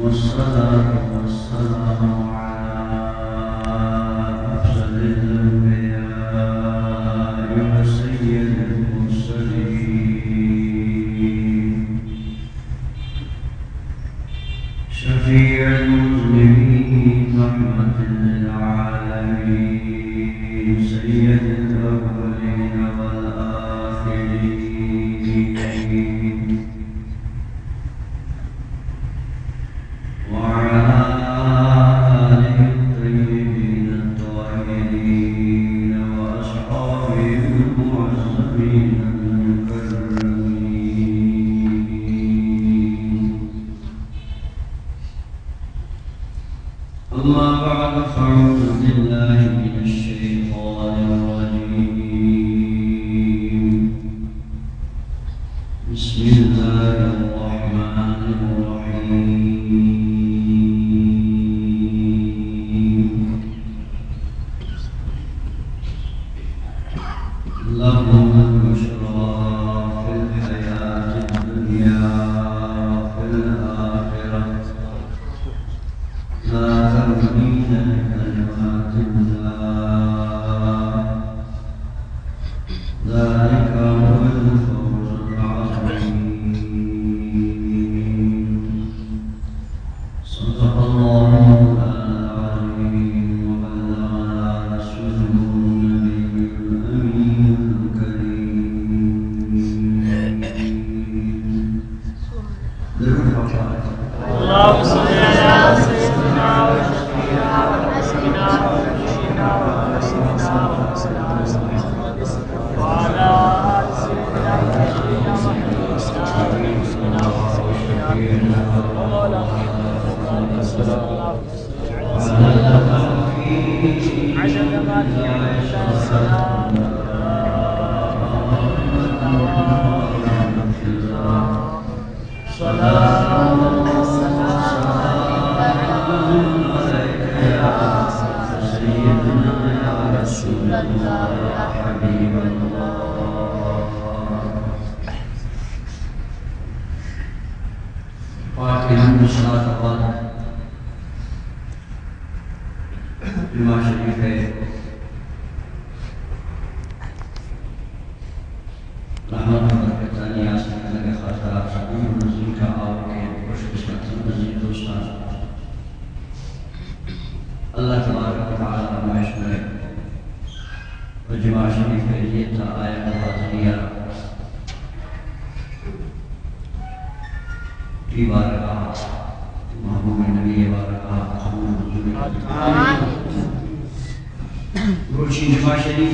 والصلاة والسلام على أفضل الأنبياء وسيد المرسلين، شفيع المذنبين، رحمة للعالمين، سيد الأولين والآخرين، وعلى آله الطيبين الطاهرين وأصحابه المعظمين المكرمين. أما بعد، فأعوذ بالله من الشيطان الرجيم. بسم الله الرحمن الرحيم. لهم البشرى في الحياة الدنيا وفي الآخرة، لا تبديل لكلمات الله، ذلك هو الفوز العظيم. صدق الله مولانا العظيم وبلغنا رسوله النبي الأمين الكريم. درود پاک. اللهم صل على سيدنا وشفيعنا وحبيبنا ورسولنا ومولانا محمد وعلى آل سيدنا ونبينا وحبيبنا وشفيعنا ومولانا محمد صلى الله عليه وسلم. عدد ما في علمك الله. صلاة وسلام عليك يا سيدنا يا رسول الله يا حبيب الله. پاک نام و صلاة و بعد جمعہ شریف ءِ رحمت و برکتانی آس کنگ ءِ خاطر ءَ سبیل نزیک ءَ آؤکیں خوش قسمتیں عزیز دوستاں، اللہ تبارک و تعالی ہمیش میں و جمعہ شریف ءِ نیت ءَ آیت ءِ حاضری ءَ تی بارگاہ، محبوب نبی بارگاہ قبول منظور. آمین. روچی جمعہ شریف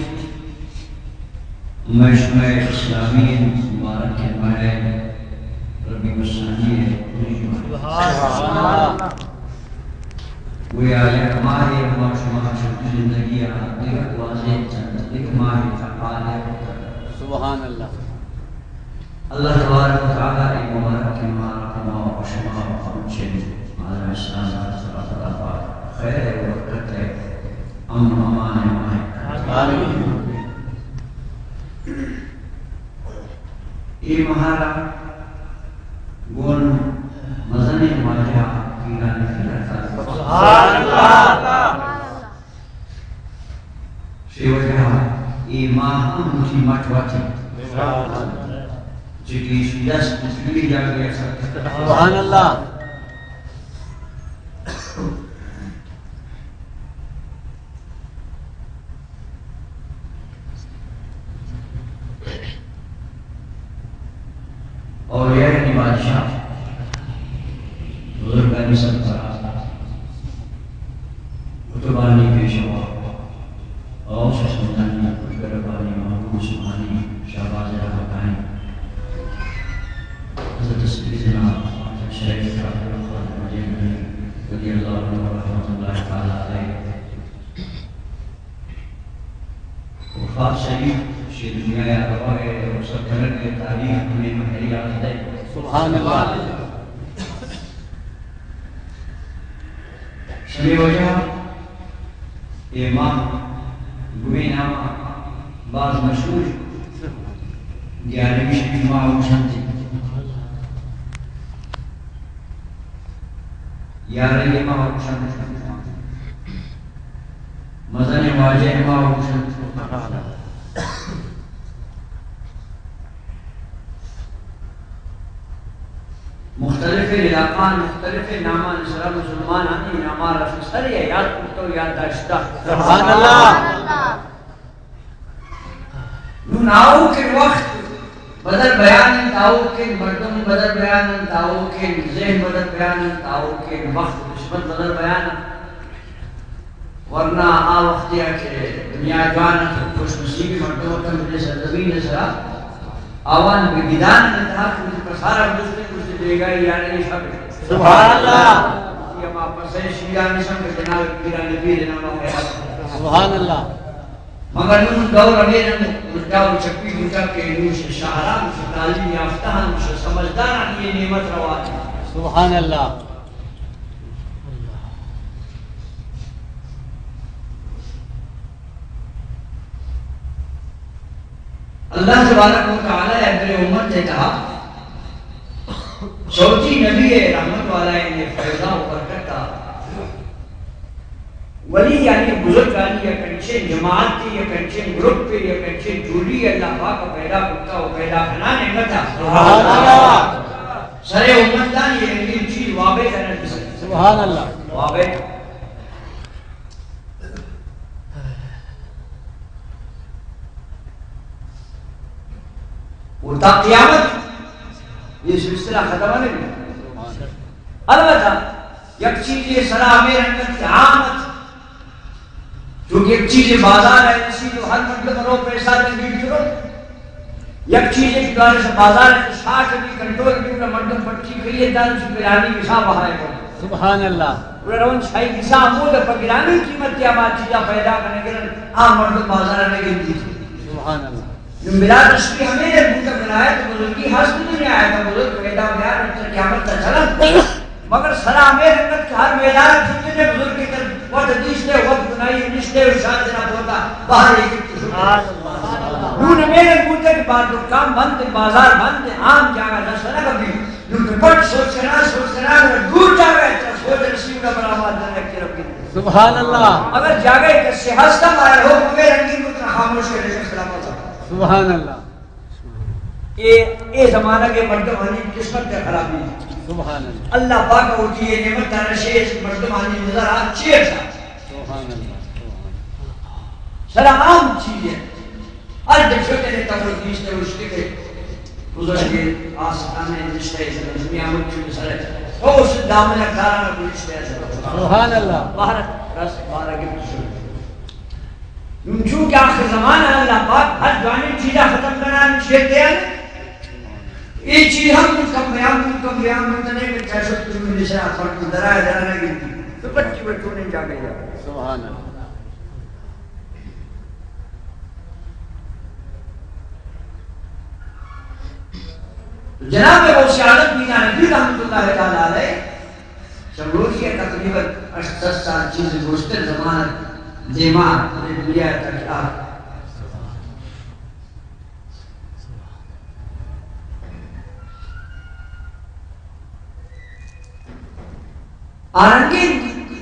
مئے شمئے اسلامی مبارک ماہ ربیع الثانی ءِ. سبحان اللہ. گویا یک ماہے ما شما چہ زندگی ءَ دگہ گوازینتگ، یک ماہے تقاضا کتگ. سبحان اللہ. اللہ تبارک و تعالی اے مبارک ماہ ءَ ما و شما انچیں عالم اسلام ءِ سر ءَ خیر و برکت ءِ امن و امان ءِ ماہ. آمین. اے ماہ ءَ را گوں مزنیں واجہ پیرانی خدمت ءَ. سبحان اللہ. چے وجہ ءَ؟ اے ماہ ہم وتی مٹ وت انت. سبحان اللہ. چہ گیشی دست دومی جاگہ ءَ است. سبحان اللہ. اولیاءانی بادشاہ، بزرگانی سربراہ، قطبانی پیشوا، غوث سلطانی، قطب ربانی، محبوب عثمانی، شہباز رحمتانی، حضرت سیدنا شیخ عبدالقادر جیلانی رضی اللہ عنہ و رحمۃ اللہ تعالی علیہ، وفات شریف شی دنیا ءَ روگ ءِ رخصت کنگ ءِ تاریخ ہمے ماہ ءِ یازدہ. سبحان اللہ. شمے وجہ اے ماہ گمے نام ءَ باز مشہور، گیارہویں شبیل ماہ گوشنت. یارے ما اوشن، مزن واجہ ما اوشن۔ مختلف علاقان، مختلف نامان سرا مسلمان آنی ناما رسول سر یا یاد کرتا و یاد داشتا۔ سبحان اللہ۔ نوں آؤکیں وخت بدل بیان انت، آؤکیں مردم بدل بیان انت، آؤکیں ذہن بدل بیان انت، آؤکیں وخت و قسمت بدل بیان انت۔ ورنہ آ وخت یا کہ دنیا جوان انت، خوش نصیبی مردم اتنت بلے سرزمین سرا آوان بگدان انت، ہر کچھ پسارا بجتے کچھ بیگاہی یارے شب۔ سبحان اللہ۔ یہ ما پسے شیران شب جناب پیران پیر نام ہے۔ سبحان اللہ۔ مگر نوں دور ہمے رنگ الٹا و چپی بوتگ کہ نوں شہ شاہراں، شہ تعلیم یافتہاں، شہ سمجھداراں اے نعمت روا انت۔ سبحان اللہ۔ اللہ تبارک و تعالی ء در امت ء تہا چوتھی نبی ء رحمت والا ء فیضا و برکت ء ولی یعنی بزرگانی یک انچیں جماعتے، یک انچیں گروپے، یک انچیں ٹولی اللہ پاک ء پیدا کتا و پیدا کنان انت۔ سبحان اللہ۔ سر امتانی انگیں چیز وابے کنگ بسن۔ سبحان اللہ۔ وابے۔ و تا قیامت یہ سلسلہ ختم نہیں۔ البتہ یک چیزے سرا ہمے رنگ ات کہ عام ات، چونکہ یک چیزے بازار ء رسی تو ہر مردم رو پیسہ دے بیت رو۔ یک چیزے کہ دارے سے بازار ء شاٹ بھی کنٹرول بھی نہ مردم پٹی کریے دان سے گرانی حساب ہے۔ سبحان اللہ۔ اور رون شاہی حساب ہو تو گرانی قیمت یا بات چیزا پیدا کرنے کے عام مردم بازار میں گرتی۔ سبحان اللہ۔ نوں بلال رشتی ہمے رنگ بوتگ، ولایت بزرگی ہست دنیا ء بزرگ پیدا بیار انت قیامت تا چلن۔ مگر سرا ہمے رنگ ات کہ ہر میدان ء جتنے بزرگ تر وت دیستے، وت بنائی نشتے و شان جنا بوتا باہر ایک۔ نوں ہمے رنگ بوتگ کہ بار دکان بند، بازار بند، عام جاگہ دست نہ کبھی۔ نوں تو پٹ سوچ کنا، سوچ کنا، دور جاگہ ات، سوچ رسی گا برآمد نہ کہ رب۔ سبحان اللہ۔ اگر جاگہ کسی ہستا مارے ہو، مگر رنگین کو ترا خاموش کرے، سلامت۔ سبحان اللہ۔ اے، اے زمانہ کے مردمانی قسمت کا خرابی۔ سبحان اللہ۔ اللہ پاک ہوتی ہے نعمت دارش مردمانی نظر آ چیر تھا۔ سبحان اللہ، سبحان اللہ۔ سلام چیز ہے۔ ہر دفعہ کے تمر بیس تے اس کے بزرگ آستانے نشتے دنیا ملک کے سرے۔ او اس دامن کارانا پولیس تے۔ سبحان اللہ۔ بارہ رس، بارہ گفت شروع۔ نوں چونکہ آخر زمان ء اللہ پاک ہر جوانیں چیزا ختم کنان شیر دیان۔ اے چیز ہم کم بیان، کم بیان، تنے کہ چاشت چون نشا فرق درائے درانہ گنتی۔ تو پچی بچونے جا گئی۔ سبحان اللہ۔ جناب غوث عالم میران پیر رحمت اللہ تعالی علیہ چمروچی ء تقریباً ہشت سد سال چیز گوشتر زمان ء دیما پورے دنیا ء تک آ۔ آرنگیں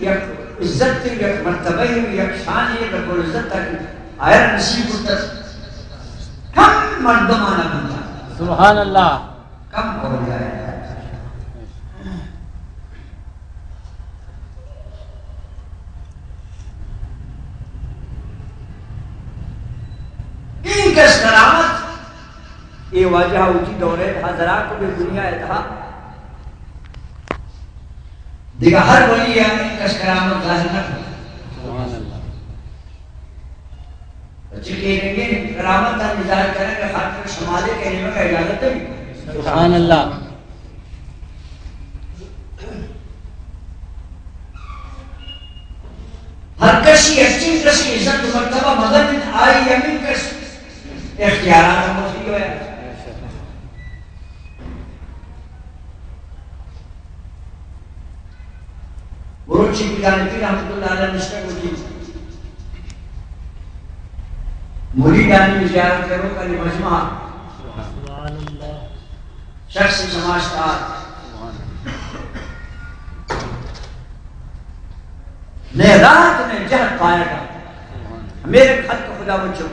یک عزت، یک مرتبہ، یک شان، یک عزت تک آیا نصیب ہوتا۔ کم مردمانہ بنتا۔ سبحان اللہ۔ کم ہو جائے۔ این کس کرامت، اے واجہ اوتی دورے تہا درا کو بے دنیا ہے تہا۔ دیگہ ہر ولی این کس کرامت ظاہر نہ کرتا۔ سبحان اللہ۔ بچے کہ رنگیں کرامت ء مزاج کریں کہ خاطر شمالے کہنے میں کا اجازت ہے۔ سبحان اللہ۔ ہر کسی ہر چیز کسی عزت و مرتبہ مدد آئی ہمیں کس اختیارات ہم وسیع ہویا۔ بلوچی گجانی پیر رحمت اللہ علیہ نشتہ گوشی، مریدانی زیارت کرو کنی مجمع۔ سبحان اللہ۔ شخص سماج کار۔ نہ رات نہ جہد پائے گا۔ میرے خلق خدا بچوں۔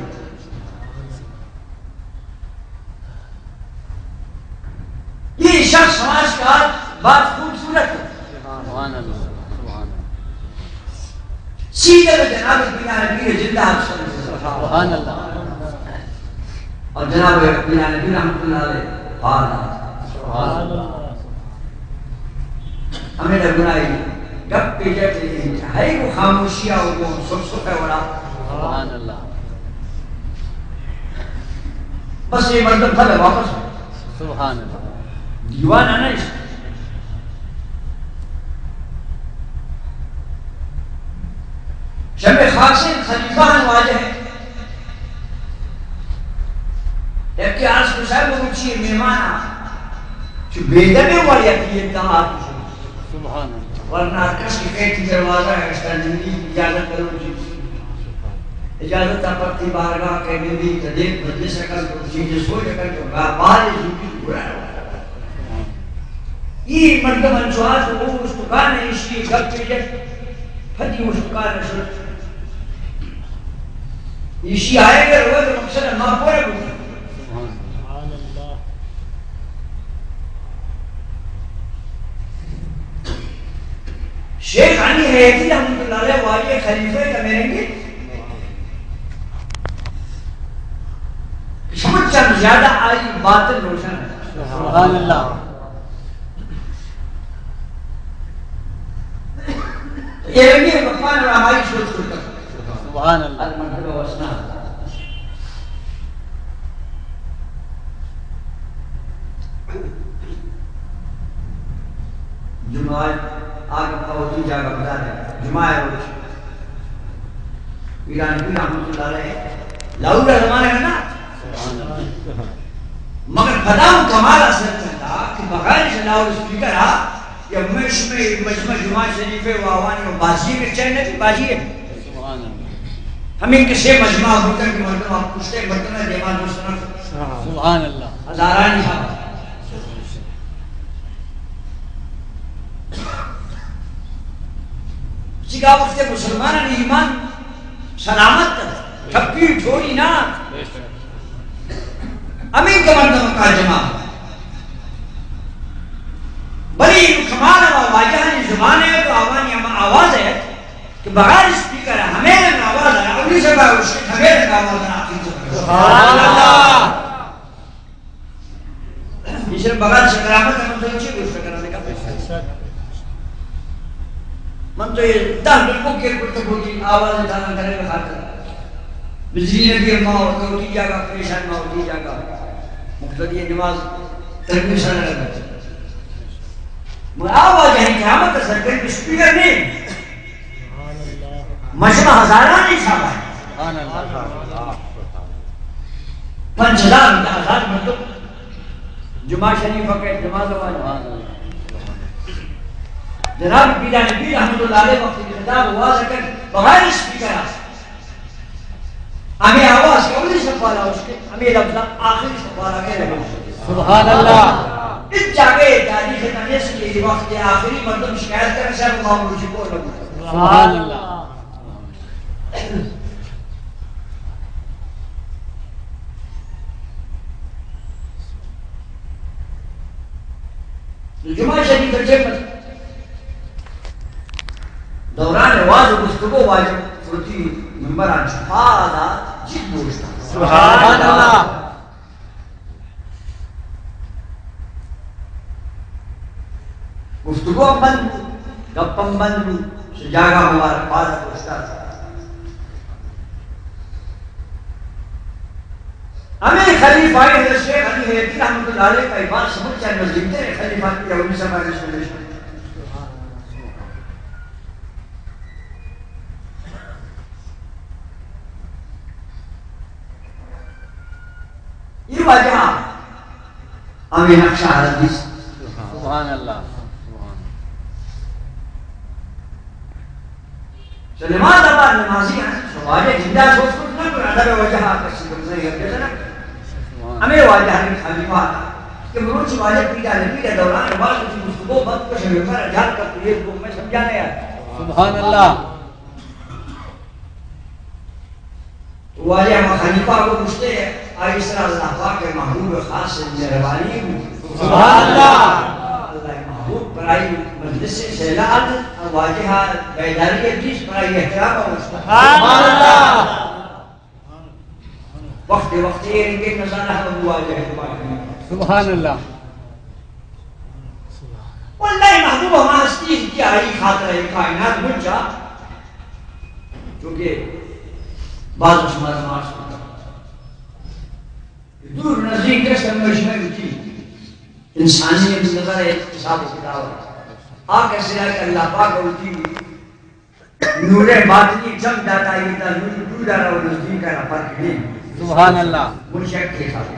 یہ شخص سماج کا بہت خوبصورت ہے۔ سبحان اللہ، سبحان اللہ۔ سیدھے میں جناب پیران پیر زندہ آپ سمجھ۔ سبحان اللہ۔ اور جناب پیران پیر رحمۃ اللہ علیہ۔ سبحان اللہ۔ ہمیں لگنا ہے گپ پہ جٹ انتہائی کو خاموشی آ، وہ سکھ سکھ ہے وڑا۔ سبحان اللہ۔ بس یہ مردم تھا واپس۔ سبحان اللہ۔ دیوان ہے نا اس۔ شمع خاص خلیفہ ہیں واجہ ہیں۔ یکے آس کو صاحب مروچی مہمان آ۔ چو بیدم وڑ یکی اتحاد۔ سبحان اللہ۔ ورنہ کس کی کہتی دروازہ ہے، اس کا نندی اجازت کرو جی۔ اجازت تا پرتی بارگاہ کے نندی تدیک مجلس کر تو چیز سوچ کر تو گا بال جی برا۔ ای مردم انچو آت، او استکان ایشی گپ پیجت، پھدی استکان شد۔ ایشی آئے گر ہوئے تو مقصد ما پورا بودی۔ سبحان اللہ۔ شیخ علی حیاتی رحمۃ اللہ علیہ واجہ خلیفہ کا میرنگی شمت چند زیادہ آئی باطن روشن ہے۔ سبحان اللہ۔ یہ رنگی گپان اور ہماری سوچ کو تک۔ سبحان اللہ۔ المنطقہ وسنا۔ جمعہ آ گپا وتی جاگہ بدارے۔ جمعہ روچ ایران پیر رحمۃ اللہ علیہ لاہور ء زمانگ ء نا، مگر پدا ہم کمال ء سر چندا کہ بغیر لاہور اسپیکر ء یا مئے شمئے مجمع جمعہ شریف ء و آوانی و بازی ء چین نہ بی، بازی ء۔ سبحان اللہ۔ ہمیں کسے مجمع بوتن کہ مردم آپ پوچھتے مردم ء دیما دوست نہ۔ سبحان اللہ۔ ہزارانی صاحب۔ چیگا وقت مسلمان ایمان سلامت، ٹپی ٹھوری نہ۔ امین کا مردم کا جمع۔ بلے کمال و واجہانی زبان ہے تو آوانی ہم آواز ہے کہ بغیر اسپیکر ہمیں رنگ آواز ہے، اولی سبا اس ہمیں رنگ آواز ہے، آخری سبا۔ سبحان اللہ۔ یہ صرف بغیر سے کرامت ہے، من تو چی گوشت کرنے کا۔ من تو یہ دہ دن کو کر کرتے بولی آواز دانا کرے خاطر۔ بجلی نہ بھی ما ہوتی جاگا، پریشان ما ہوتی جاگا۔ مقتدی نماز ترمی سر لگا۔ مگر آواز ہے قیامت سر کہیں اسپیکر نہیں۔ مجمع ہزارانی صاحب ہے۔ سبحان اللہ۔ پنچ ہزار، دہ ہزار مردم جمعہ شریف کے جمعہ زوال۔ جناب پیران پیر رحمۃ اللہ علیہ وقت خطاب واز کر بغیر اسپیکر است۔ ہمیں آواز اولی سپارا اس کے، ہمیں لفظ آخری سپارا کے لگے۔ سبحان اللہ۔ اس جاگے تاریخ تنیس کے وقت آخری مردم شکایت کر سر معمول جی کو لگو۔ سبحان اللہ۔ جمعہ شریف ء چہ پد دوران واز و گفتگو واجہ وتی ممبران چہ پادا جد بوشتاں۔ سبحان اللہ۔ گفتگو ہم بند بو، گپ ہم بند بو، چہ جاگہ مبارک پادا بوشتاں۔ ہمیں خلیفہ حضرت شیخ علی حیاتی رحمۃ اللہ علیہ کا عباد سمجھ چاہے نزدیک ترین خلیفہ کی اولی سفر۔ یہ واجہ ہمیں نقشہ حضرت۔ سبحان اللہ۔ سبحان اللہ۔ چو نماز ء بعد نمازی انت، چو واجہ جندا سوچ کت نہ کن، ادب ء وجہ ء کسی گمزہ ء گپ جت نہ کن۔ ہمے واجہ ہمے خلیفہ ات کہ مروچی واجہ پیرا نبی ء دوران ء بعد وتی گفتگو بند کش ء ممبر ء جہل کپت، یہ گپ میں سمجھا نہ آت۔ سبحان اللہ۔ واجہ ہما خلیفہ کو گوشتے، آئی سرا اللہ پاک ءِ محبوب خاص مہربانی بوت۔ سبحان اللہ۔ اللہ ءِ محبوب پر آئی مجلس سیلاب، واجہ بیداری دیست، پر آئی احترام ہو۔ سبحان اللہ۔ وقت وقت یہ رنگیں نظارہ ہم ہوا جائے۔ سبحان اللہ۔ واللہ محبوب ہما ہستی کہ آئی خاطر ءَ کائنات مچا، چونکہ بعض شما نماز کو دور نزدیک کس ہمیش میں ہوتی، انسانی نظر ہے، حساب و کتاب ہے۔ آ کسی را کہ اللہ پاک ہوتی، نور باطنی چم داتا، یہ تا نور دور دارا و نزدیک کا فرق نہیں۔ سبحان اللہ۔ منشک کے ساتھ۔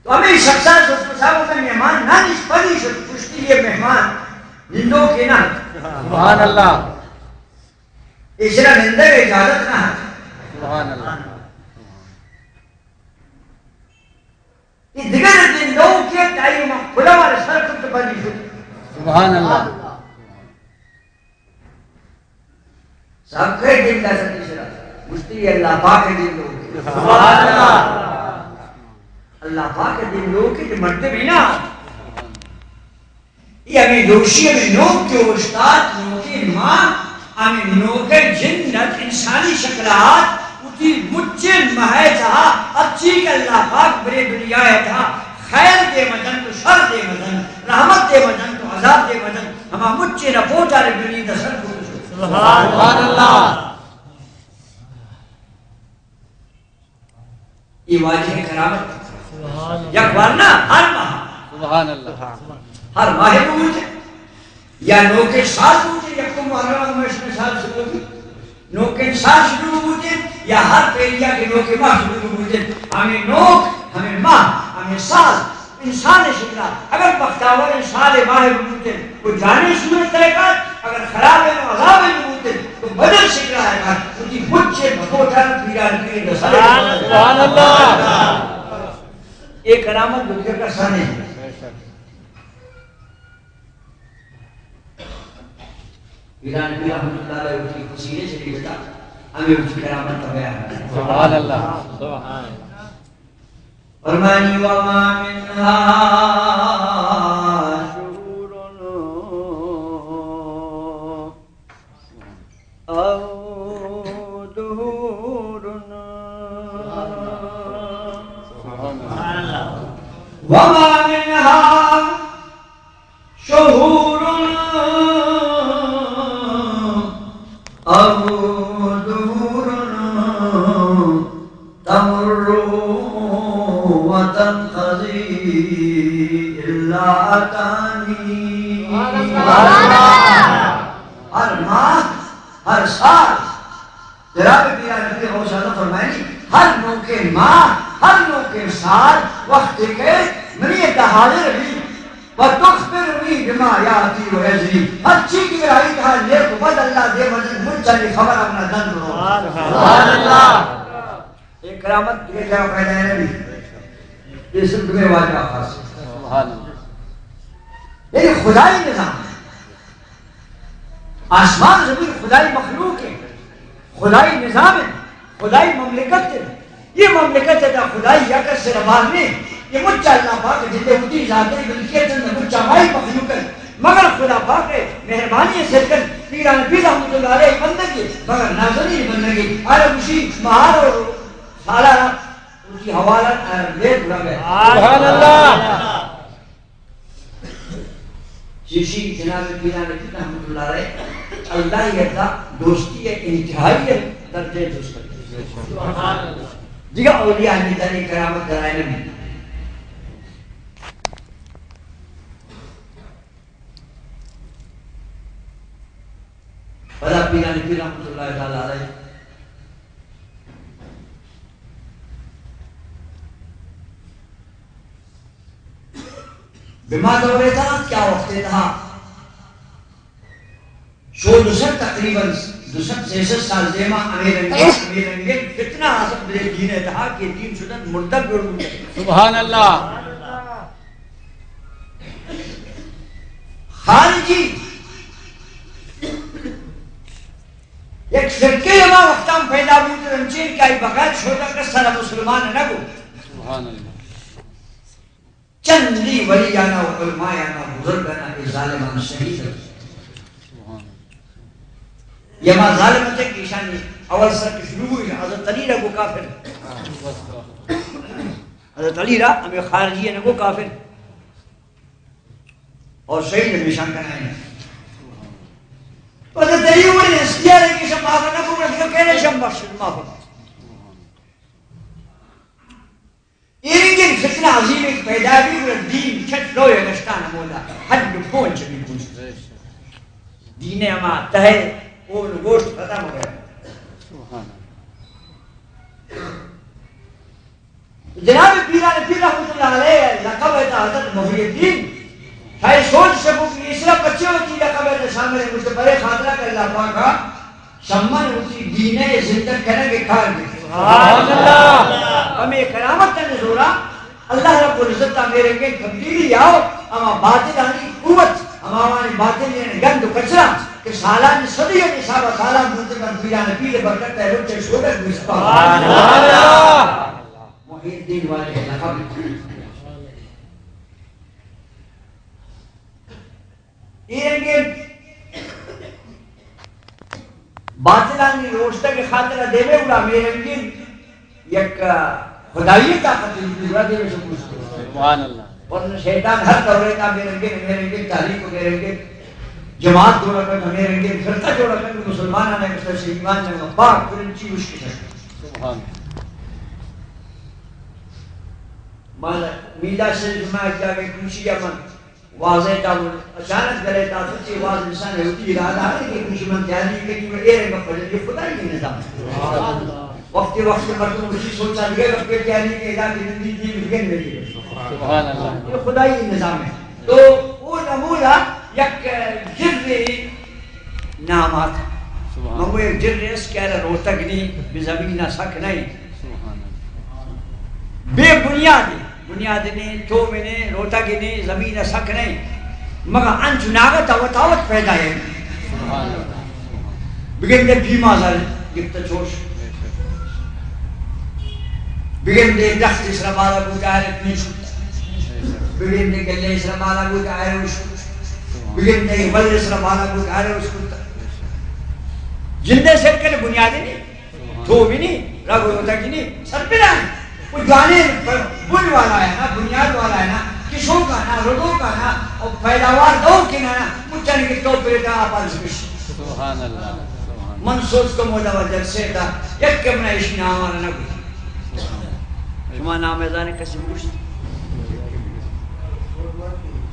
تو ہمیں شخصا سو صاحب کا مہمان نہ نش پدی شد، پشتی یہ مہمان نندو کے نہ۔ سبحان اللہ۔ اس را نندے اجازت نہ۔ سبحان اللہ۔ یہ دیگر دن دو کے ٹائم کھلا والے سر کت پدی شد۔ سبحان اللہ۔ سب کے دل دا ستی شرا۔ مشتی اللہ پاک دل دو۔ سبحان اللہ۔ اللہ پاک دل دو کہ مرتے بھی نا۔ یہ ہمیں دوشی، ہمیں نوک کے استاد، نوکیں ماں، ہمیں نوکیں جنت انسانی شکلات، اتی مچیں ماہ ءِ تہا، ہرچی کہ اللہ پاک برے دنیا ءِ تہا، خیر دے مدن تو شر دے مدن، رحمت دے مدن تو عذاب دے مدن، ہما مچیں رپورٹ آرے بنی دسر کو۔ سبحان اللہ۔ یہ واجہ کرامت۔ سبحان اللہ۔ یک بار نا، ہر ماہ۔ سبحان اللہ۔ ہر ماہ بوتے۔ یا نوکیں سال بوتے، یکم محرم ہمیش میں سال شروع ہوتی۔ نوکیں سال شروع بوتے، یا ہر پیریا کے نوکیں ماہ شروع بوتے۔ ہمیں نوک، ہمیں ماہ، ہمیں سال، انسان شکلا، اگر بختاور سال ماہ بوتے، تو جانے سورت ہے کا، اگر خراب ہے تو عذاب ہے بوتے، تو بدل شکلا ہے کا، ان کی مچے بھگوٹا پیران پیر دسالے۔ سبحان اللہ۔ ایک کرامت دوسرے کا سانے۔ پیران پیر رحمت اللہ علیہ کی قصیدے شریف بتا، ہمیں اس کرامت کا بیان ہے۔ سبحان اللہ۔ سبحان اللہ۔ فرمانی، وما منها شهور أو دهور۔ وما منها شهور أو دهور تمر وتنقضي إلا أتاني۔ ہر ماہ، ہر سال، جناب پیران پیر غوث اعظم فرمائنی، ہر نوکیں ماہ، ہر نوکیں سال، وقت کہ منی دہاڑے رہی، وتخبرني بما يأتي ويجري۔ ہر چیز کی برائی کہا نیک و بد اللہ دے مجد مجھے خبر اپنا دن برو۔ سبحان اللہ۔ ایک کرامت تمہیں کیا پیدا ہے نبی؟ یہ صرف تمہیں واجہ خاص ہے۔ سبحان اللہ۔ یہ خدائی نظام ہے۔ آسمان زمین خدائی مخلوق ہے، خدائی نظام ہے، خدائی مملکت ہے۔ یہ مملکت ہے، خدائی یا کس سے رباز نہیں۔ یہ مچا اللہ پاک جندے ہوتی ذاتی ملکیت ہے، مچا مائی مخلوق ہے۔ مگر خدا پاک ہے، مہربانی ہے، صدقاً پیران پیر رحمت اللہ علیہ بندگی، مگر نازنین بندگی۔ آیا خوشی مہار اور سالارا ان کی حوالہ، آیا، لے پورا گئے۔ سبحان اللہ۔ چیشی جناب پیران پیر رحمت اللہ علیہ، اللہ یہ دا دوستی ہے، انتہائی ہے، درجے دوست ہے۔ دیگہ اولیاء ہمیں در کرامت درائے نبی۔ پدا پیران پیر رحمت اللہ تعالی علیہ بما دورے تہا کیا وقت تہا شو دو سد تقریباً دو سد سے سد سال دیما ہمیں رنگے، ہمیں رنگے فتنہ آسک بلے دین تہا کہ دین شدن مردگ جوڑ بوتے۔ سبحان اللہ۔ خارجی یک فرقے ہما وقتاں پیدا بوت انچین کہ آئی بغیر شہدا کس سر مسلمان نہ گو۔ سبحان اللہ۔ چندی ولیانا و علمایانا بزرگانا اے ظالمان شہید۔ سبحان اللہ۔ یہ ہما ظالم تھے کہ ایشانی اول سر کے شروع ہوئی نا، حضرت علی رگو کافر۔ حضرت علی را ہمیں خارجی نے کو کافر۔ اور شہید ہمیشہ کرائیں۔ تو حضرت علی عمر نے اختیار ہے کہ شم معاف نہ کو، کہ کہنے شم بخش معاف۔ ایرنگیں فتنہ عظیم ایک پیدا بھی، گڑا دین چھٹ لوئے گشتان مولا، حد پونچ بھی پونچ۔ دین ہما تہے اون گوشت ختم ہو گیا۔ سبحان اللہ۔ جناب پیران پیر رحمت اللہ علیہ لقب ہے حضرت محی الدین۔ شاید سوچ سکو کہ اس طرح بچے ہوتی لقب ہے شامل ہے، مجھ سے بڑے خاطرہ کر اللہ پاک۔ شمن وتی دین ء زندگ کنگ ء کار بیت۔ سبحان اللہ۔ ہمے کرامت ء نزورا اللہ رب العزت ء میرنگیں تبدیلی آؤ، اما باطلانی قوت، ہماوانی باطلین گند و کچرا کہ سالانی صدی ء حساب ء سالان بوتگن، پیران پیر برکت ء روچ ء شودگ بیت۔ سبحان اللہ۔ محی الدین والے لقب۔ اے رنگیں باطلانی روشتگ خاطر دیوے گڑا مے رنگیں یک خدائی طاقت دی گڑا دیوے شو پوچھتے۔ سبحان اللہ۔ ورنہ شیطان ہر دورے کا مے رنگیں، مے رنگیں تاریخ کو مے رنگیں جماعت جوڑا کر، مے رنگیں فرقہ جوڑا کر، مسلمانان نے مستشی ایمان نے پاک پرنچی مشکل ہے۔ سبحان اللہ۔ مال میلا شریف ما جاگے کوشی من واضح تا، اچانک گلے تا تو چی واضح انسان ہے، ہوتی ارادہ ہے کہ کچھ من تیاری کری، میں اے رنگ پر یہ خدائی نظام ہے۔ وقت وقت مردم اسی سوچا دیگا کہ پھر تیاری کے علاج زندگی دی بگن میری۔ سبحان اللہ۔ یہ خدائی نظام ہے۔ تو وہ نمونہ یک جرے نام آتا۔ سبحان۔ من وہ یک جرے اس کہ روتگ نہیں، بے زمین سک نہیں۔ سبحان اللہ۔ بے بنیاد، بنیاد نے، توم نے، روتگ نے، زمین سک نہیں۔ مگر انچ ناگت اوت اوت پیدا ہے۔ سبحان اللہ۔ بگندے پیما زر گپت چوش۔ بگندے درخت سر بالا بوت آئے پیش۔ بگندے گلے سر بالا بوت آئے روش۔ بگندے ول سر بالا بوت آئے روش۔ جندے سر کنے بنیاد نہیں۔ تو بھی نہیں، رگ و روتگ نہیں، سر پہ نہیں۔ وہ جانے بن والا ہے نا، بنیاد والا ہے نا، کشوں کا نا، رگوں کا نا، اور پیداوار دو کے نا، نا، مچھر کے تو پیدا آپ۔ سبحان اللہ، سبحان اللہ۔ من سوچ تو مولا و جلسے دا، یک کم نہ اشی نام آنا نہ گوشت۔ شما نام ازانے کسی گوشت؟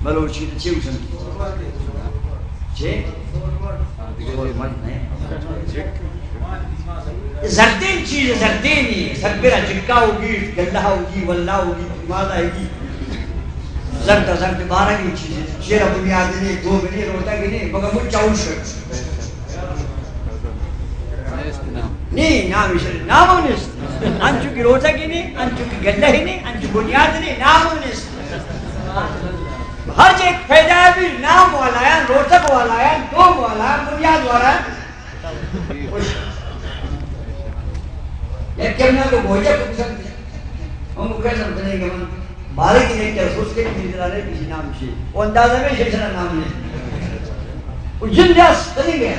بلوچی تو چی گوشن؟ چی؟ زردین چیز زردینی، سر پر جکا ہوگی، گلہ ہوگی، واللہ ہوگی، مادا ہوگی۔ زرد زرد بارہ کی چیز، چیرا بنیاد نہیں، دو بنی روتا کی نہیں، مگر مجھ چاوش۔ نیست نام۔ نی، نام ایش نام ہم نیست۔ انچو کہ روزہ کی نہیں، انچو کہ گلہ ہی نہیں، انچو بنیاد نہیں، نام ہم نیست۔ ہر چیز پیدا بھی نام والا ہے، روزگ والا ہے، دوم والا ہے، بنیاد والا ہے۔ یک کمنا تو گوجہ کو پسند۔ ہم مکہ سمجھنے کے من بارے کی نہیں کیا سوچ کے بھی جلا رہے کسی نام سے۔ وہ اندازہ میں شیشنا نام نہیں۔ وہ جن جاس تنی گیا۔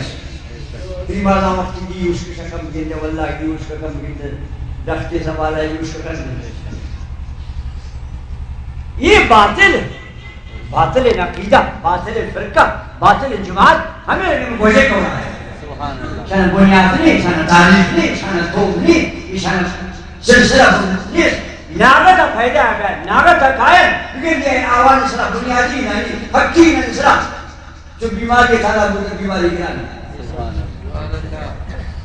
بیماراں وقتی گیوش کشکم گندے، واللہ گیوش کشکم گندے، دختی سوالا گیوش کشکم گندے۔ یہ باطل، باطل عقیدہ، باطل فرقہ، باطل جماعت، ہمیں علم گوجے کو رہا ہے۔ سبحان اللہ۔ شان بنیاد نہیں، شان تاریخ نہیں، شان توم نہیں، شان سلسلہ نہیں۔ ناغت پیدا ہے، ناغت قائم، لیکن یہ آواز سرا بنیادی نہیں، حقی نہیں سرا۔ چو بیماری تھا بوت، بیماری گران۔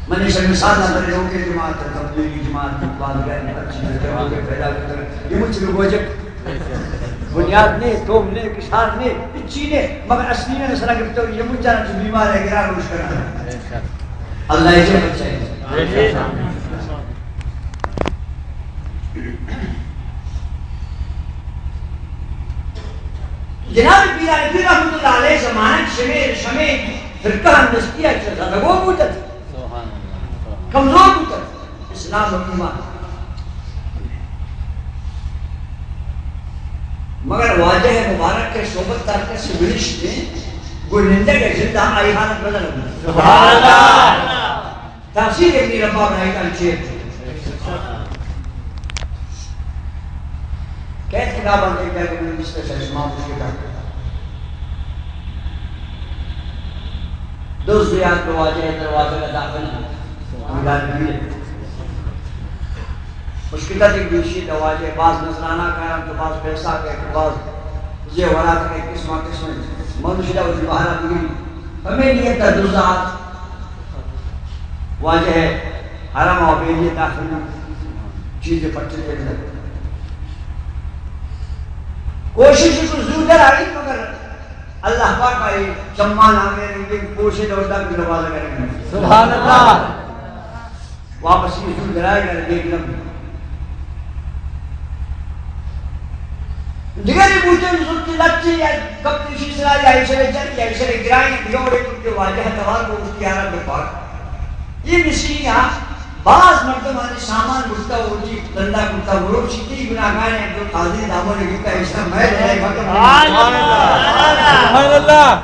من ایشاں مثال نہ بنے، لوگ کے جماعت، تبلیغی جماعت، بازگار، ہر چیز کے لوگ پیدا ہوتے ہیں۔ یہ مجھ سے گوجک بنیاد نہیں، توم نہیں، کشار نہیں، کچی نہیں، مگر اصلی میں سرا گرفت ہو، یہ مجھ جانا چو بیمار ہے، گران روش کرنا۔ اللہ ایشاں بچائے۔ جناب پیران پیر رحمت اللہ علیہ زمانہ شمے، شمے فرقہ ہم دستی ہے، زدگو بوتت۔ سبحان کمزور بوتگ اسلام و ایمان۔ مگر واجہ مبارک ءِ صحبت ءَ ہر کس بنشتیں، گوں نندگ ءِ جند ءَ آئی حالت بدل بوت۔ سبحان اللہ۔ تاثیر ابن رباح ءِ آئی انچیں۔ کئے کتاب انت کہ من نبشتہ شاہ شما مشکل دز یات بہ واجہ ءِ دروازگ ءَ داخل بوت۔ مشکل ءَ دیکھ دوشی دروازے باز نذرانہ کاراں تو باز پیسہ کہ تو باز زیورات کہ قسمہ قسم منشدہ و بہارا بگی۔ ہمیں نیت ءَ دزات واجہ ءِ حرم ءَ بے نیت داخل بوت، چیزے پٹے دے بدل۔ کوشش کو زور در آئی، مگر اللہ پاک آئی چمان ہمیں رنگیں کوشش اور دا دروازہ کریں۔ سبحان اللہ۔ واپس یہ زور در آئی، اگر دیکھ لم۔ دیگری بوتن زرتی لچی یا کپتی شیسرا یا ایشرے جر یا ایشرے گرائیں، دیگری بوتن واجہ توار کو اس کی عرب پاک۔ یہ مسکین ہاں، باز مردمانی سامان گپتا و وتی دندا گپتا، مروچی تئی گناہگار عبدالقادر دامن گپتا، ایشرا میں لے۔ سبحان اللہ۔ سبحان اللہ۔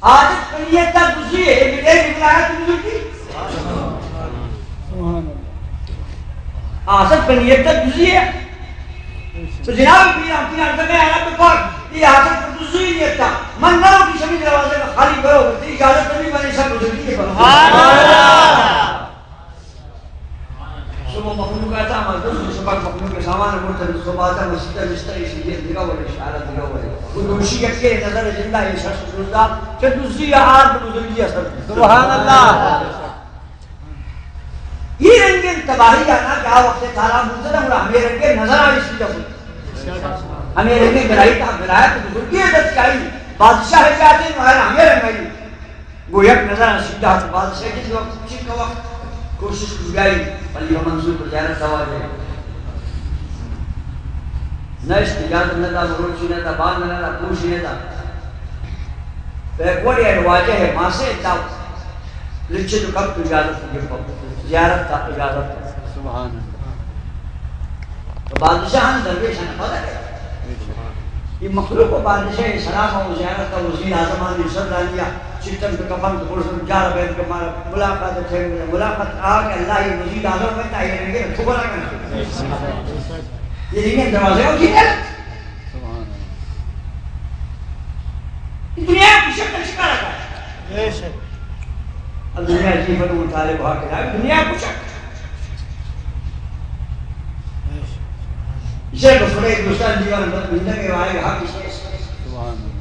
عادت پہ نیت ءَ دزی ءِ، اے بلائیں بلایت بزرگی۔ عادت پہ نیت ءَ دزی ءِ۔ تو جناب پیران، پیران تو میں عرب پاک، یہ عادت پہ دزی نیت ءَ۔ من نہ ہوتی شمی دروازے میں خالی برو، تئی اجازت نہیں، میں سب بزرگی کے برو۔ سبحان اللہ۔ شما مخلوق ءَ تا ما دست شپک مخلوق ءِ سامان برتن، صبح تا مسجد ءَ نشتہ، ایشی یہ دگہ وڑے، اشارہ دگہ وڑے۔ وہ دوشی یکے نظر زندہ، یہ شخص زندہ، چہ دزی ءَ آرت بزرگی اثر۔ سبحان اللہ۔ یہ رنگیں تباہی آنا کہ آ وقت تھارا بوتنا، اور ہمیں رنگیں نظر آئی سی جب۔ ہمیں رنگیں گرائی تا، گرایت بزرگی ہے دست آئی۔ بادشاہ جاتے، ہمیں رنگ آئی۔ گوں یک نظر ءَ سیدھا تو بادشاہ جند وقت چک وقت کوشش کو گئی، خلیفہ منصور کو زیارت دوا دے۔ نشت اجازت نہ دا، مروچی نہ دا، بانگ نہ دا، پوش نہ دا۔ پیکوڑی ہے واجہ ہے، ماسے تا لچے تو کب تو اجازت کو گپ، زیارت تا اجازت۔ سبحان اللہ۔ تو بادشاہ ہم درویش ہیں، پتہ ہے۔ یہ مخلوق و بادشاہ سلام و زیارت کا وزیر اعظم آنی سر دانیا، چٹن پہ کفن تو پرسن جار بین کہ مارا ملاقات ہے، ملاقات آ کہ اللہ یہ وزیر اعظم میں تا یہ رنگے تو بنا کرنا۔ یہ رنگے دروازے ہو جی۔ دنیا کی شکل شکار کا ہے۔ اب دنیا جی بنو طالب ہا کہ دنیا کو شک۔ اسے بسڑے دوستان دیوان بد بندہ کے وائے ہا کس کے۔ سبحان اللہ۔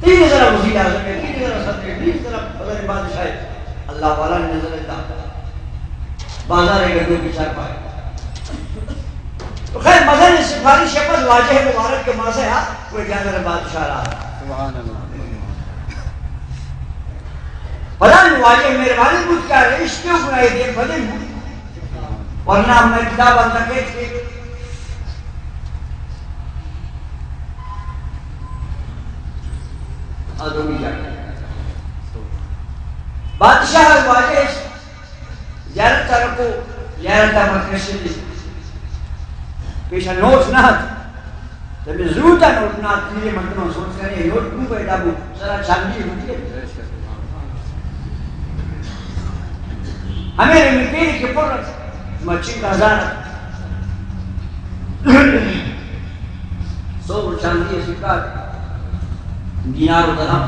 تین ذرا وزیر اعظم ہے، تین ذرا صدر ہے، تین ذرا بدر بادشاہ ہے۔ اللہ والا نے نظر دیتا۔ بازار ہے گھروں کی چار پائے۔ تو خیر، مزن سفارش ہے، بس واجہ مبارک کے ماسے ہا، کوئی جانور بادشاہ رہا۔ سبحان اللہ۔ پدا نوں واجہ مہربانی بوت کہ رشتے و گناہی دیم پہ دیم بوت۔ ورنہ ہمیں کتاب اندر کہت کہ آدمی جا۔ بادشاہ واجہ زیارت ءَ رکو، زیارت ءَ مت کشیت۔ پیشا نوٹ نہ ات۔ تبے زوت ءَ نوٹ نہ ات، تیرے مردم سوچ کرے، نوٹ کیوں پیدا بو؟ سرا چاندی ہوتی ہے۔ ہمیں رنگ پیری کے پر مچی کا ہزار۔ سو چاندی سکا، دینار و درہم۔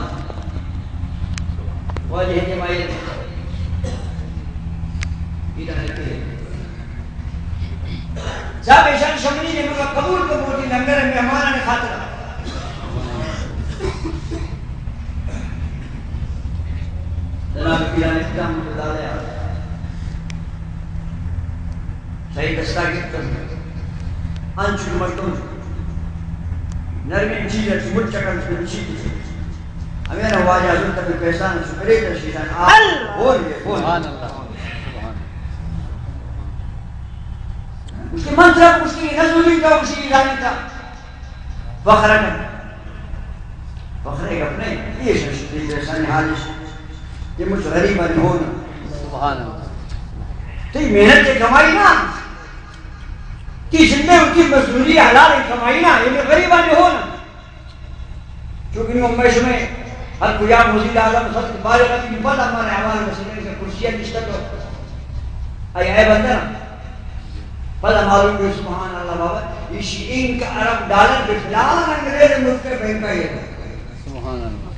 واجہ دے مائے۔ صاحب ایشان شمنی نے مگا قبول کو موتی لنگر مہمانان خاطر۔ جناب پیران اسلام رحمۃ اللہ علیہ صحیح دستا گفتن۔ انچو مردم نرمین چیز چی مچکن چی۔ ہمیں واجہ حضرت ابی پیسان شکرے در شیطان آ۔ بول یہ، بول۔ سبحان اللہ۔ سبحان اللہ۔ اس کے من طرف اس کی نزولی کا، اس کی ایرانی کا۔ فخر کن۔ فخر ایک اپنے، یہ شخص، یہ شخص، یہ مجھ غریب نہیں ہونا۔ سبحان اللہ۔ تئی محنت ءِ کمائی نہ، تئی جند ءِ وتی مزدوری ءِ حلال ءِ کمائی نہ، اے غریبانی ہون۔ چونکہ نوں ہمے شمئے ہر کجام وزیر اعظم صدر فارغ ات، پدا ہمارے حوال مسئلہ کہ کرسی ءَ نشتہ تو اے اے بندہ نا۔ پدا معلوم بی سبحان اللہ بابا، ایشی انک ارب ڈالر بہ فلان انگریز ملک ءِ بینک ءَ ایر۔ سبحان اللہ۔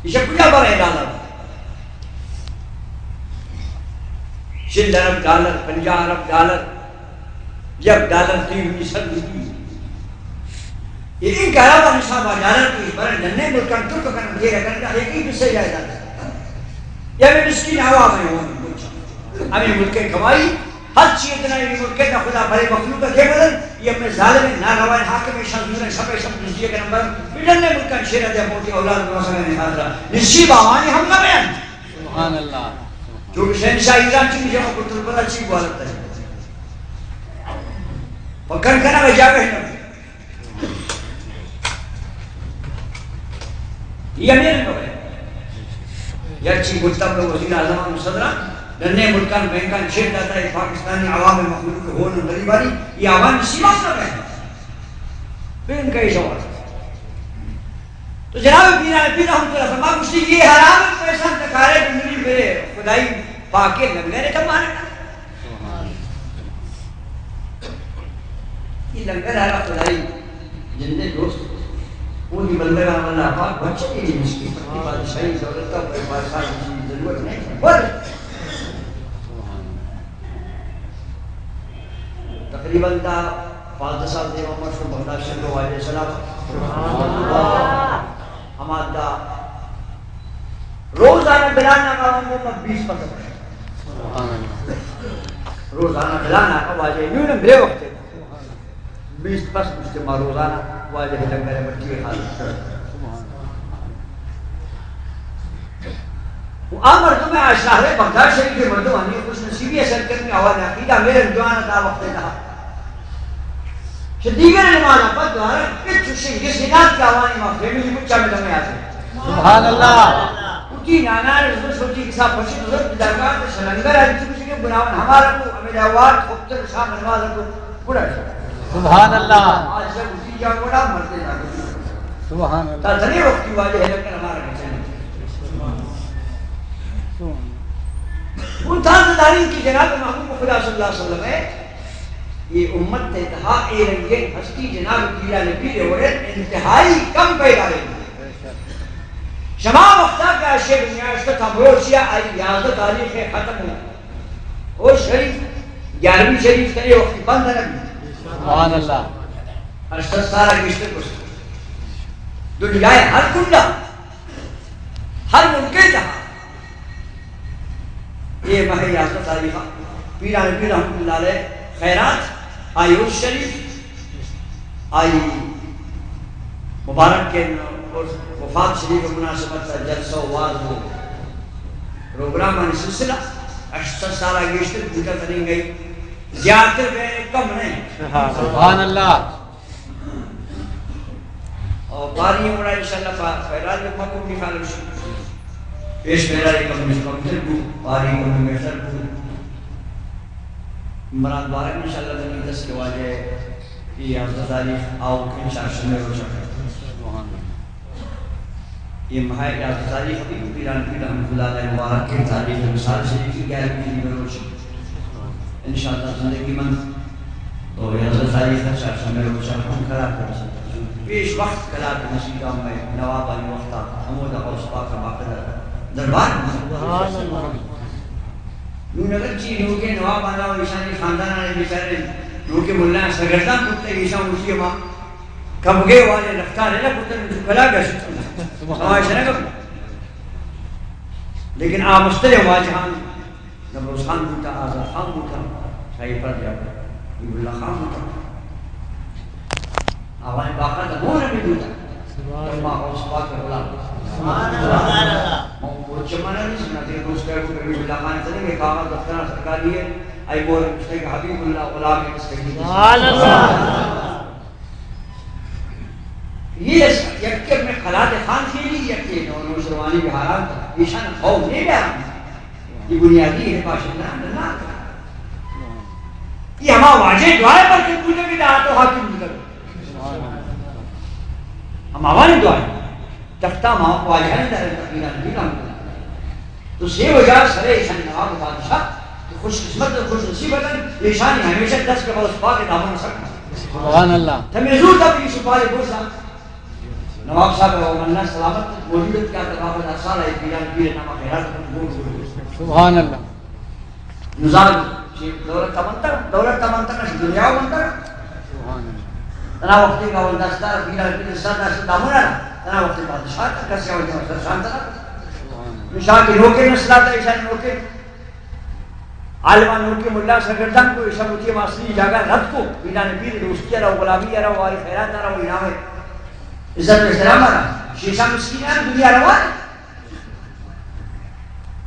ایشی کجا برے ڈالر؟ چل ارب ڈالر، پنجاہ ارب ڈالر، یک ڈالر تئی وتی سر بی۔ اے انک ارب ءِ نصاب ءَ ڈالر تئی برن ڈنے ملکاں ترک کنن، تیرا کنن، اے کی پیسے جائیداد۔ یا ہمے مسکین عوام ءِ ہون بچا۔ ہمے ملک ءِ کمائی، ہر چی اتنا اے ملک ءِ نہ خدا بھرے مخلوق ءَ کے بدن، اے ہمے ظالم ناروا حاکم ءِ شان زورن شپ ءِ شپ دزی کنن برن، بڈن نے ملکاں شیر ءَ دے موتی اولاد نوازگانی خاطر۔ نصیب آوانی ہم نہ بیان۔ سبحان اللہ۔ چونکہ شہنشاہ ایران چی جمع کرتل پدا چی بوالت ہے۔ پکن کنا جاگہ نہ۔ یہ امیر نہ ہے۔ یا چی گفتم لو وزیر اعظم و صدران، ڈنے ملکان بینکان چیر داتا ہے، پاکستانی عوام مخلوق ہون غریبانی، یہ عوام سیاست نہ ہے۔ بین کا یہ سوال۔ تو جناب پیران پیر رحمت اللہ فرما گوشتی، یہ حرام پیسہ تکارے بندری میرے خدائی پاکے لنگر ہے تمہارے۔ یہ لنگر ہے خدائی جندے دوست۔ وہ بھی بندگان اللہ پاک بچے کے لیے مشکل پتی بادشاہی دولت کا کوئی بادشاہ کی ضرورت نہیں۔ بول۔ تقریباً تا پانزدہ سال دیما مر شو بغداد شریف واجہ سلام۔ ہما دا روزانہ بلال ناکا ہم بیس پس۔ روزانہ بلال ناکا واجہ نون برے وقت بیس پس مجتمع روزانہ واجہ لنگر بچی حال۔ و آ مردم، آ شہر بغداد شریف ءِ مردم ہمے خوش نصیبی ءَ سر کنت کہ آوان عقیدہ میرن جوان ءَ دا وقت ءَ تہا۔ چہ دیگر نماز ءَ پد دوارہ پچ چوشیں گس نات کہ آوانی ما فیملی مچا میں دمے آتے۔ سبحان اللہ۔ اٹی نانا رزق سوچی کسا پشت بزرگ درگاہ تے شلنگر آئی چوشیں کہ بناون ہمارا کو ہمیں جاوار خبتر شام نماز کو گڑا۔ سبحان اللہ۔ آج سب اسی جا گڑا مرتے نہ۔ سبحان اللہ۔ تا تنے وقتی واجہ ہے لکن ہمارا کچھ نہیں۔ اون تاجداریں کہ جناب محبوب خدا صلی اللہ علیہ وسلم ہے، یہ امت ءِ تہا اے رنگیں ہستی جناب پیران پیر وڑیں انتہائی کم پیدا ہے۔ شما وقتا کہ آ شے دنیا اشتا تا مروچیا آئی یازدہ تاریخ ختم ہو۔ او شریف، گیارہویں شریف تنے وقتی بند نہ بی۔ سبحان اللہ۔ ہشت سد سال گشتر گشت۔ دنیا ہر کنڈا، ہر ملک ءِ تہا اے ماہ یازدہ تاریخ ءَ پیران پیر رحمت اللہ علیہ خیرات، آئی عرس شریف، آئی مبارک کے وفات شریف ءِ مناسبت ءَ جلسہ و واز و پروگرامانی سلسلہ ہشت سد سال ءَ گیشتر بوتا تننگئی، زیادہ بے کم نہیں۔ سبحان اللہ۔ اور باری ہم بڑا انشاءاللہ پا-، پیرال میں مکم بھی خالو شو۔ پیش پیرال کم میں کم تر بو، باری کم میں تر بو۔ مراد بارک انشاءاللہ تنی دس کے واجہ یہ یازدہ تاریخ آؤ کہ چارشنبے روچا۔ یہ ماہ یازدہ تاریخ بھی پیران پیر رحمت اللہ علیہ مبارک کے تاریخ مثال شریف کی گیارہویں شریف روچ۔ انشاءاللہ زندگی من تو یازدہ تاریخ ءَ چارشنبے روچ ءَ ہم کلات ءَ رسیت۔ پیش وقت کلات نصیب ءَ مئے نوابانی وقت ءَ ہمودا غوث پاک ءَ باقاعدہ دربار۔ سبحان اللہ۔ نون اگرچی نوکیں نواب آنا و ایشانی خاندان آنے بیچارے نوکیں ملایاں سرگردان بوتگ، ایشاں گوشی ما کمگے والے رفتار ہے نا بوتگ، انچو کلا گشت۔ سبحان اللہ۔ سماش نہ کم۔ لیکن آ مستریں واجہان نمروز خان بوتا، آزاد خان بوتا، شاہی پر جا، حبیب اللہ خان بوتا۔ آوانی باقاعدہ مہر بھی بوتا۔ سبحان اللہ۔ ما غوث پاک غلام۔ سبحان اللہ۔ ما وہ چمانا نہیں سنا، تیرے دوست کا حبیب اللہ خان اتنے میں کاغذ دفتر سرکاری ہے، آئی مہر پوچھتے کہ حبیب اللہ غلام ہے، اس کے لیے۔ سبحان اللہ۔ یہ یکے میں خلات خان کے لیے، یکے نو-، نوشروانی بہاران تھا، ایشان کھو نہیں گیا۔ یہ بنیادی ہے، باشندہ نہ۔ یہ ہما واجہ دعا ہے، بلکہ پوچھو کہ دعا تو حاکم بزرگ۔ ہم آوانی دعا ہے۔ تختہ ما واجہ نے دار تقدیران بھی رحمت اللہ۔ تو سے وجہ سرے ایشان نواب بادشاہ کہ خوش قسمت و خوش نصیب اتن، ایشانی ہمیشہ دست کے باوس پاک دامن سکنا۔ سبحان اللہ۔ تمہیں زور تھا کہ یوسف والے برسا نواب صاحب و منا سلامت موجود ات، کیا تباہ دار سال ہے، پیران پیر نامہ خیرات کن گوڑ گوڑ۔ سبحان اللہ۔ نزار چی دولت تمنتر، دولت تمنتر نش دنیا منتر۔ سبحان اللہ۔ تنا وقتی کا ول دستار، پیران پیر سر دست دامن را، تنا وقتی بادشاہ تا کسی وجہ سر شان تنا۔ سبحان اللہ۔ شاہ کی نوکے نسلا تا ایشان نوکے۔ عالمان نوکے ملا سرگردان کو، ایشان وتی ماسنی جاگہ رد کو، پیران پیر دوستی را، غلامی را، واری خیرات را، و انعام عزت و احترام را۔ شیشان مسکین را، دنیا روان۔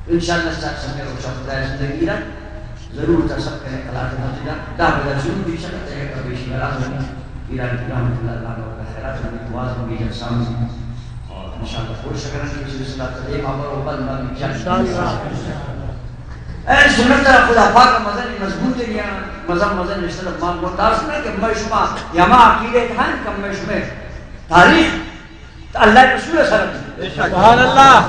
انشاءاللہ سر سمے روچا خدای زندگی را ضرور تا سب کنے کلات مسجد دا بدا شروع بھی شکت ہے، کبھی شیرا ایران کی رحمت اللہ تعالی و خیرات میں واز بھی جلسہ میں۔ اور انشاءاللہ کوشش کریں کہ سلسلہ تدے ما برو بل مل انشاءاللہ۔ اے سنت را خدا پاک مزن مضبوط ہے یا مزن مزن رشتہ ما متاثر نہ کہ میں شما یا ما عقیدے تھان کم میں شما تاریخ اللہ رسول سر۔ سبحان اللہ۔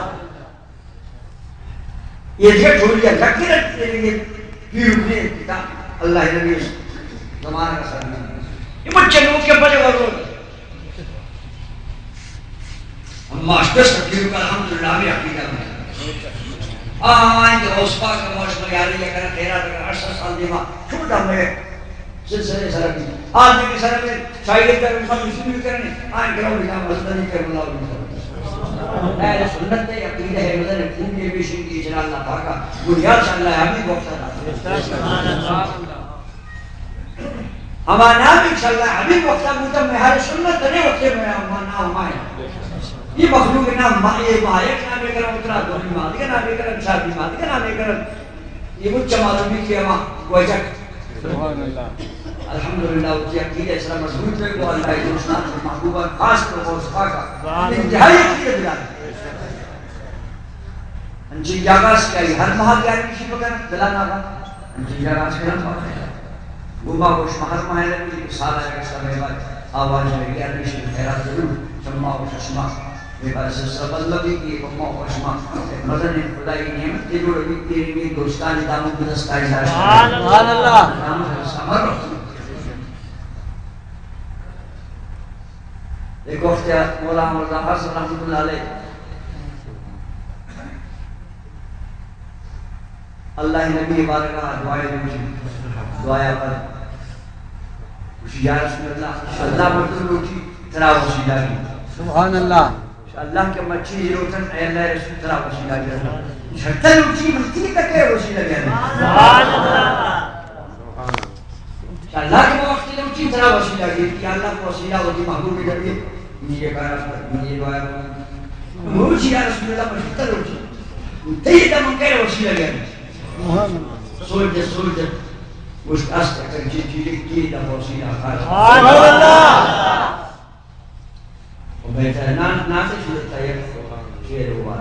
یہ دیکھ ٹھوڑی ہے، لگ کے رکھ کے یہ پیرو نے کتا اللہ نبی زمانہ کا ساتھ۔ یہ بچے لوگ کے بڑے ورو۔ ہم ماسٹر سفیر کا الحمدللہ بھی عقیدہ میں۔ آئیں کہ اس پاک کا موش میں یاری لے کر خیرات کر ہر سال دیما چھوٹا میں سلسلے سر بھی۔ آج بھی سر میں شاعری کر، ان سب مسلم بھی کرنے، آئیں گراؤں بھی نام حضرت علی کرم اللہ وجہہ۔ اہل سنت ہے، عقیدہ ہے، مدن ہے، خوب یہ بھی شنگی جلال اللہ پاکا، بنیاد شاء اللہ حبیب وقت اللہ۔ ہما نام انشاءاللہ حبیب وقت اللہ، مدن میں اہل سنت نے وقت میں ہما نام آئے۔ یہ مخلوق نام ما، یہ ما، ایک نام یہ کرم اترا، دونی ما، دیگہ نام یہ کرم شادی ما، دیگہ نام یہ کرم یہ مچ معلومی کہ ہما وجہ۔ سبحان اللہ۔ الحمدللہ، وتی عقیدہ اسلام مضبوط ہے، وہ اللہ دوستان محبوبان خاص طور پر اس پاکا۔ سبحان اللہ۔ انتہائی عقیدہ دلان۔ انچین جاگہ اس کہ ہر ماہ گیارہویں شی بکن دلان آگا۔ انچین جاگہ اس کہ ہر ماہ گما گوش مہر ماہ لگی کہ سال آگا سمے بعد آواز لگی، ہر شی خیرات ضرور، چما و چشمہ۔ بے بار سلسلہ بند مہ بیت کہ پہ ما و پہ شما مزنیں خدائی نعمتے جوڑ بیت کہ اے دوستانی دامن گدستائی داشت۔ سبحان اللہ۔ دامن سمر۔ ایک وقت مولانا مرزا حسن رحمت اللہ علیہ اللہ نبی بارگاہ دعائے لوٹی، دعایا پر گوشی، یا رسول اللہ، اللہ مردم لوٹی ترا وسیلہ گی۔ سبحان اللہ۔ اللہ کہ ما چیز لوٹن، اے اللہ رسول ترا وسیلہ گی۔ شرط لوٹی، ملتی تک ہے وسیلہ گی۔ سبحان اللہ۔ اللہ کہ ما وقتی لوٹی ترا وسیلہ گی۔ یا اللہ کو وسیلہ ہوتی محبوب نبی، مجھے کارا پر، مجھے دعایا پر۔ مروچی یا رسول اللہ، مجھے تر لوٹی۔ تئی دم کر وسیلہ گی۔ سبحان اللہ۔ سوچ دے، سوچ دے۔ گوشت است اکن چی چیزی کی دا موسی آخر۔ سبحان اللہ۔ و بہتر نان، نان سے شروع تا یک شعر ہوا۔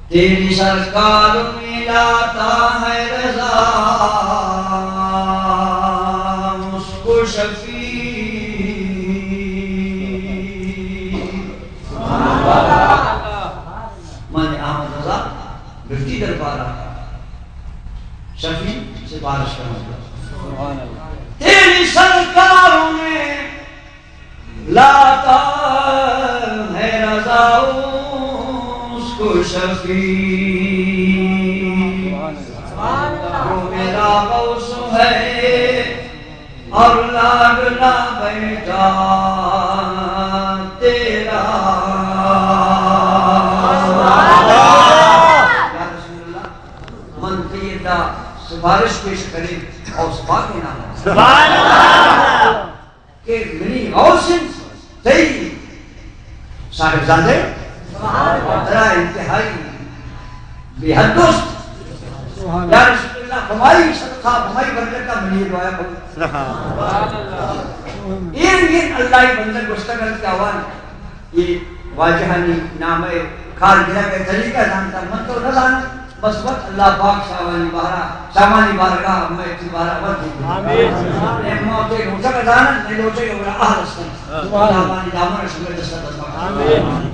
تیری سرکار میں لاتا ہے رضا اس کو شفیع۔ من احمد رضا گپتی دربارا شفیع سفارش کروں۔ سبحان اللہ۔ تیری سرکاروں میں لاتا ہے رضا اس کو شفیع۔ سبحان اللہ۔ وہ میرا غوث ہے۔ اور لاڈلا بیٹا تیرا۔ یا رسول اللہ، من تئی دا سفارش پیش کریں اور سفارش نام کہ منی غوث تئی صاحبزادے، ترا انتہائی بے حد دوست۔ سبحان اللہ۔ یا رسول اللہ، ہماری صدقہ، ہماری برکت کا منی دعا قبول۔ سبحان اللہ۔ این، این اللہ بندہ گوشتگ انت کہ آوان یہ واجہانی نام کار گرگ ءِ طریقہ زانتا، من تو نہ زاناں۔ بس وت اللہ پاک شاہوانی بارہ، شاہوانی بارگاہ، میں تی بارہ وت دے۔ آمین۔ اے موت لوٹگ زانن، اے لوٹگ گڑا اہل است۔ سبحان اللہ۔ شاہوانی دامن شمے دست دست۔ آمین۔